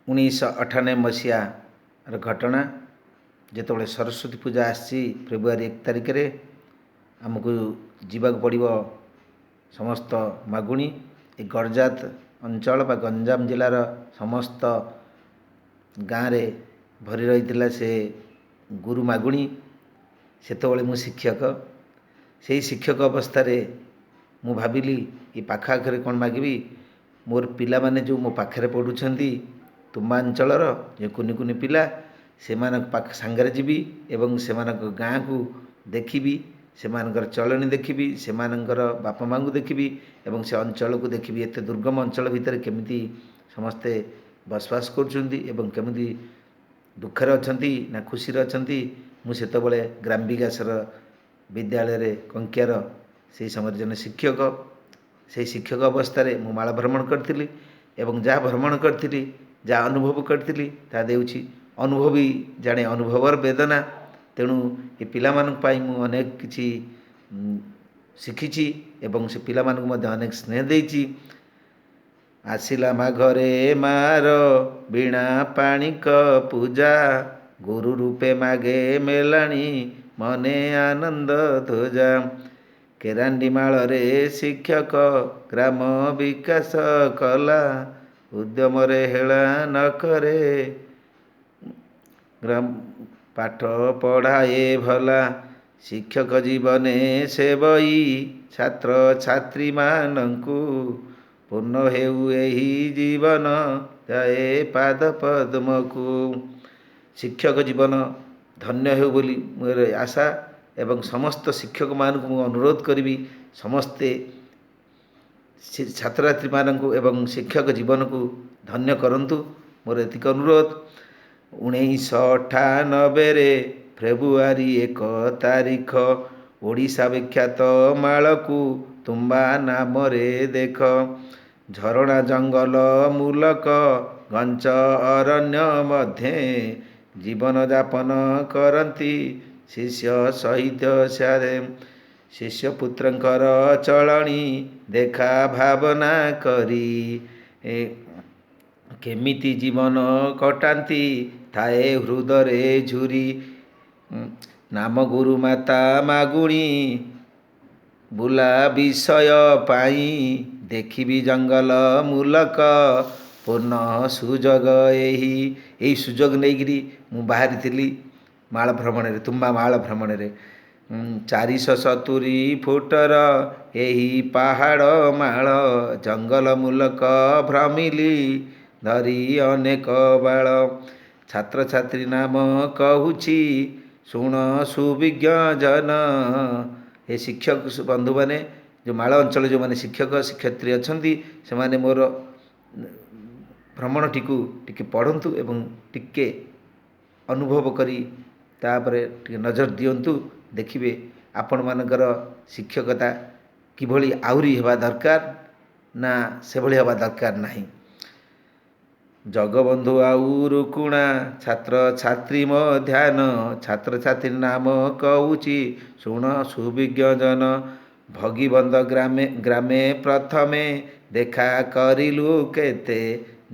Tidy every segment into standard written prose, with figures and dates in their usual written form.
1998 ମସିହାର ଘଟଣା, ଯେତେବେଳେ ସରସ୍ୱତୀ ପୂଜା ଆସିଛି ଫେବୃଆରୀ 1 ତାରିଖରେ, ଆମକୁ ଯିବାକୁ ପଡ଼ିବ ସମସ୍ତ ମାଗୁଣି ଏ ଗଡ଼ଜାତ ଅଞ୍ଚଳ ବା ଗଞ୍ଜାମ ଜିଲ୍ଲାର ସମସ୍ତ ଗାଁରେ ଭରି ରହିଥିଲା ସେ ଗୁରୁ ମାଗୁଣି। ସେତେବେଳେ ମୁଁ ଶିକ୍ଷକ। ସେହି ଶିକ୍ଷକ ଅବସ୍ଥାରେ ମୁଁ ଭାବିଲି, ଏ ପାଖ ଆଖରେ କ'ଣ ମାଗିବି? ମୋର ପିଲାମାନେ ଯେଉଁ ମୋ ପାଖରେ ପଢ଼ୁଛନ୍ତି, ତୁମ୍ବା ଅଞ୍ଚଳର ଯେଉଁ କୁନି କୁନି ପିଲା, ସେମାନଙ୍କ ପାଖ ସାଙ୍ଗରେ ଯିବି ଏବଂ ସେମାନଙ୍କ ଗାଁକୁ ଦେଖିବି, ସେମାନଙ୍କର ଚଳଣି ଦେଖିବି, ସେମାନଙ୍କର ବାପା ମାଆଙ୍କୁ ଦେଖିବି ଏବଂ ସେ ଅଞ୍ଚଳକୁ ଦେଖିବି, ଏତେ ଦୁର୍ଗମ ଅଞ୍ଚଳ ଭିତରେ କେମିତି ସମସ୍ତେ ବସବାସ କରୁଛନ୍ତି ଏବଂ କେମିତି ଦୁଃଖରେ ଅଛନ୍ତି ନା ଖୁସିରେ ଅଛନ୍ତି। ମୁଁ ସେତେବେଳେ ଗ୍ରାମ ବିକାଶର ବିଦ୍ୟାଳୟରେ କଙ୍କିଆର ସେହି ସମୟରେ ଜଣେ ଶିକ୍ଷକ। ସେହି ଶିକ୍ଷକ ଅବସ୍ଥାରେ ମୁଁ ମାଳ ଭ୍ରମଣ କରିଥିଲି ଏବଂ ଯାହା ଭ୍ରମଣ କରିଥିଲି, ଯାହା ଅନୁଭବ କରିଥିଲି, ତାହା ଦେଉଛି। ଅନୁଭବୀ ଜାଣେ ଅନୁଭବର ବେଦନା। ତେଣୁ ଏ ପିଲାମାନଙ୍କ ପାଇଁ ମୁଁ ଅନେକ କିଛି ଶିଖିଛି ଏବଂ ସେ ପିଲାମାନଙ୍କୁ ମଧ୍ୟ ଅନେକ ସ୍ନେହ ଦେଇଛି। ଆସିଲା ମାଘରେ ମାର ବୀଣା ପାଣିଙ୍କ ପୂଜା, ଗୁରୁ ରୂପେ ମାଗେ ମେଲାଣି ମନେ ଆନନ୍ଦ ଧ୍ୱଜା। କେରାଣ୍ଡିମାଳରେ ଶିକ୍ଷକ ଗ୍ରାମ ବିକାଶ କଲା, ଉଦ୍ୟମରେ ହେଳା ନ କରେ ପାଠ ପଢ଼ାଏ ଭଲା। ଶିକ୍ଷକ ଜୀବନେ ସେବଇ ଛାତ୍ରଛାତ୍ରୀମାନଙ୍କୁ, ପୂର୍ଣ୍ଣ ହେଉ ଏହି ଜୀବନ ଯାଏ ପାଦ ପଦ୍ମକୁ। ଶିକ୍ଷକ ଜୀବନ ଧନ୍ୟ ହେଉ ବୋଲି ମୋର ଆଶା ଏବଂ ସମସ୍ତ ଶିକ୍ଷକମାନଙ୍କୁ ମୁଁ ଅନୁରୋଧ କରିବି, ସମସ୍ତେ ଛାତ୍ରଛାତ୍ରୀମାନଙ୍କୁ ଏବଂ ଶିକ୍ଷକ ଜୀବନକୁ ଧନ୍ୟ କରନ୍ତୁ, ମୋର ଏତିକି ଅନୁରୋଧ। 1998ରେ ଫେବୃଆରୀ 1 ତାରିଖ, ଓଡ଼ିଶା ବିଖ୍ୟାତ ମାଳକୁ ତୁମ୍ବା ନାମରେ ଦେଖ। ଝରଣା ଜଙ୍ଗଲ ମୂଲକ ଘଞ୍ଚ ଅରଣ୍ୟ ମଧ୍ୟେ ଜୀବନଯାପନ କରନ୍ତି ଶିଷ୍ୟ ସହିତ ସାରେ। ଶିଷ୍ୟପୁତ୍ରଙ୍କର ଚଳଣି ଦେଖା ଭାବନା କରି, କେମିତି ଜୀବନ କଟାନ୍ତି ଥାଏ ହୃଦରେ ଝୁରି। ନାମ ଗୁରୁ ମାତା ମାଗୁଣି ବୁଲା ବିଷୟ ପାଇଁ, ଦେଖିବି ଜଙ୍ଗଲ ମୂଲକ ପୂର୍ଣ୍ଣ ସୁଯୋଗ ଏହି। ଏହି ସୁଯୋଗ ନେଇକରି ମୁଁ ବାହାରିଥିଲି ମାଳ ଭ୍ରମଣରେ, ତୁମ୍ବା ମାଳ ଭ୍ରମଣରେ। 470 ଫୁଟର ଏହି ପାହାଡ଼ ମାଳ, ଜଙ୍ଗଲ ମୂଲକ ଭ୍ରମିଲି ଧରି ଅନେକ ବାଳ। ଛାତ୍ରଛାତ୍ରୀ ନାମ କହୁଛି ଶୁଣ ସୁବିଜ୍ଞ ଜନ। ଏ ଶିକ୍ଷକ ବନ୍ଧୁମାନେ, ଯେଉଁ ମାଳ ଅଞ୍ଚଳ ଯେଉଁମାନେ ଶିକ୍ଷକ ଶିକ୍ଷୟିତ୍ରୀ ଅଛନ୍ତି, ସେମାନେ ମୋର ଭ୍ରମଣଟିକୁ ଟିକେ ପଢ଼ନ୍ତୁ ଏବଂ ଟିକେ ଅନୁଭବ କରି ତାପରେ ଟିକେ ନଜର ଦିଅନ୍ତୁ। ଦେଖିବେ ଆପଣମାନଙ୍କର ଶିକ୍ଷକତା କିଭଳି ଆହୁରି ହେବା ଦରକାର ନା ସେଭଳି ହେବା ଦରକାର ନାହିଁ। ଜଗବନ୍ଧୁ ଆଉ ରୁକୁଣା ଛାତ୍ରଛାତ୍ରୀ ମୋ ଧ୍ୟାନ। ଛାତ୍ରଛାତ୍ରୀ ନାମ କହୁଛି ଶୁଣ ସୁବିଜ୍ଞ ଜନ। ଭଗିବନ୍ଧ ଗ୍ରାମେ ଗ୍ରାମେ ପ୍ରଥମେ ଦେଖା କରିଲୁ କେତେ,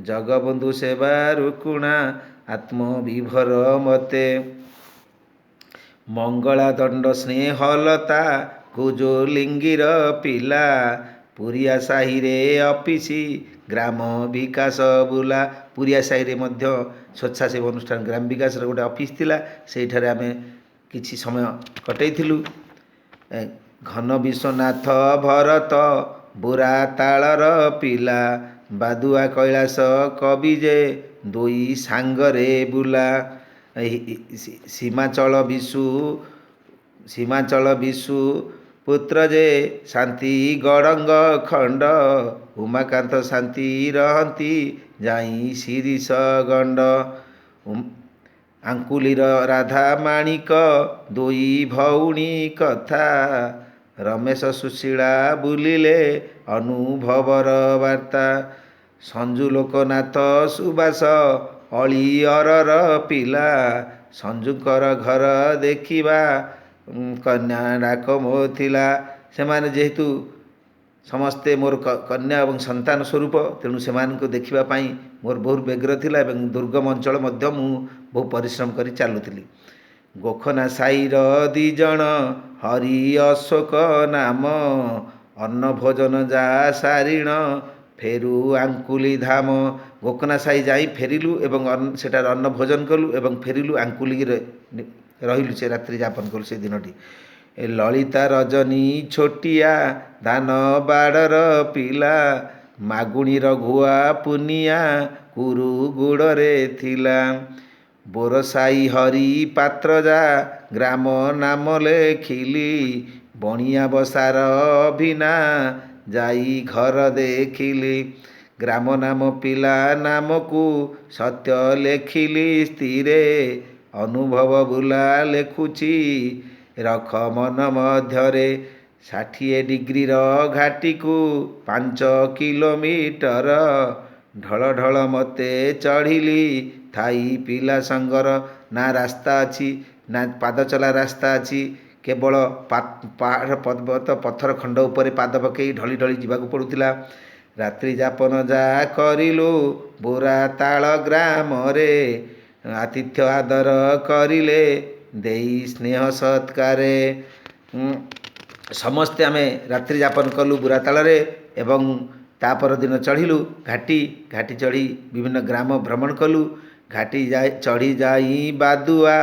ଜଗବନ୍ଧୁ ସେବା ରୁକୁଣା ଆତ୍ମବିଭୋର ମତେ। ମଙ୍ଗଳା ଦଣ୍ଡ ସ୍ନେହଲତା କୁଜୁଲିଙ୍ଗିର ପିଲା, ପୁରିଆ ସାହିରେ ଅଫିସ ଗ୍ରାମ ବିକାଶ ବୁଲା। ପୁରିଆ ସାହିରେ ମଧ୍ୟ ସ୍ୱେଚ୍ଛାସେବୀ ଅନୁଷ୍ଠାନ ଗ୍ରାମ ବିକାଶର ଗୋଟେ ଅଫିସ ଥିଲା, ସେଇଠାରେ ଆମେ କିଛି ସମୟ କଟେଇଥିଲୁ। ଘନ ବିଶ୍ୱନାଥ ଭରତ ବୁରା ତାଳର ପିଲା, ବାଦୁଆ କୈଳାସ କବି ଯେ ଦୁଇ ସାଙ୍ଗରେ ବୁଲା। ସୀମାଞ୍ଚଳ ବିଶୁ, ସୀମାଞ୍ଚଳ ବିଶୁ ପୁତ୍ର ଯେ ଶାନ୍ତି ଗଡ଼ଙ୍ଗ ଖଣ୍ଡ, ଉମାକାନ୍ତ ଶାନ୍ତି ରହନ୍ତି ଯାଇ ଶିରିଷ ଗଣ୍ଡ। ଆଙ୍କୁଲିର ରାଧା ମାଣିକ ଦୁଇ ଭଉଣୀ କଥା, ରମେଶ ସୁଶୀଳା ବୁଲିଲେ ଅନୁଭବର ବାର୍ତ୍ତା। ସଞ୍ଜୁ ଲୋକନାଥ ସୁବାସ ଅଳିଅରର ପିଲା, ସଞ୍ଜୁଙ୍କର ଘର ଦେଖିବା କନ୍ୟା ଡାକ ମୋ ଥିଲା। ସେମାନେ ଯେହେତୁ ସମସ୍ତେ ମୋର କନ୍ୟା ଏବଂ ସନ୍ତାନ ସ୍ୱରୂପ। ତେଣୁ ସେମାନଙ୍କୁ ଦେଖିବା ପାଇଁ ମୋର ବହୁତ ବ୍ୟଗ୍ର ଥିଲା ଏବଂ ଦୁର୍ଗମ ଅଞ୍ଚଳ ମଧ୍ୟ ମୁଁ ବହୁ ପରିଶ୍ରମ କରି ଚାଲୁଥିଲି। ଗୋଖନା ସାହିର ଦୁଇ ଜଣ ହରି ଅଶୋକ ନାମ, ଅନ୍ନ ଭୋଜନ ଯା ସାରିଣ ଫେରୁ ଆଙ୍କୁଲି ଧାମ। ଗୋକନା ସାହି ଯାଇ ଫେରିଲୁ ଏବଂ ସେଠାରେ ଅନ୍ନ ଭୋଜନ କଲୁ ଏବଂ ଫେରିଲୁ, ଆଙ୍କୁଲିରେ ରହିଲୁ, ସେ ରାତ୍ରି ଯାପନ କଲୁ ସେ ଦିନଟି। ଲଳିତା ରଜନୀ ଛୋଟିଆ ଧାନ ବାଡ଼ର ପିଲା, ମାଗୁଣି ରଘୁଆ ପୁନିଆ କୁରୁଗୁଡ଼ରେ ଥିଲା। ବୋରସାଇ ହରି ପାତ୍ର ଯା ଗ୍ରାମ ନାମ ଲେଖିଲି, ବଣିଆ ବସାର ଅଭିନା ଯାଇ ଘର ଦେଖିଲି। ଗ୍ରାମ ନାମ ପିଲା ନାମକୁ ସତ୍ୟ ଲେଖିଲି ସ୍ଥିରେ, ଅନୁଭବ ବୁଲା ଲେଖୁଛି ରଖ ମନ ମଧ୍ୟରେ। 60 ଡିଗ୍ରୀର ଘାଟିକୁ 5 କିଲୋମିଟର ଢଳ ଢଳ ମତେ ଚଢ଼ିଲି ଥାଇ ପିଲା ସଙ୍ଗର। ନା ରାସ୍ତା ଅଛି ନା ପାଦଚଲା ରାସ୍ତା ଅଛି, କେବଳ ପାହାଡ଼ ପର୍ବତ ପଥର ଖଣ୍ଡ ଉପରେ ପାଦ ପକାଇ ଢଳି ଢଳି ଯିବାକୁ ପଡ଼ୁଥିଲା। ରାତ୍ରି ଯାପନ ଯା କରିଲୁ ବୁରାତାଳ ଗ୍ରାମରେ, ଆତିଥ୍ୟ ଆଦର କରିଲେ ଦେଇ ସ୍ନେହ ସତ୍କାରେ। ସମସ୍ତେ ଆମେ ରାତ୍ରି ଯାପନ କଲୁ ବୁରାତାଳରେ ଏବଂ ତା ପରଦିନ ଚଢ଼ିଲୁ ଘାଟି। ଘାଟି ଚଢ଼ି ବିଭିନ୍ନ ଗ୍ରାମ ଭ୍ରମଣ କଲୁ। ଘାଟି ଯାଇ ଚଢ଼ି ଯାଇ ବାଦୁଆ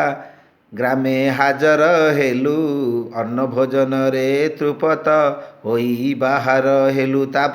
ଗ୍ରାମେ ହାଜର ହେଲୁ, ଅନ୍ନ ଭୋଜନରେ ତୃପ୍ତ ହୋଇ ବାହାର ହେଲୁ। ତାପରେ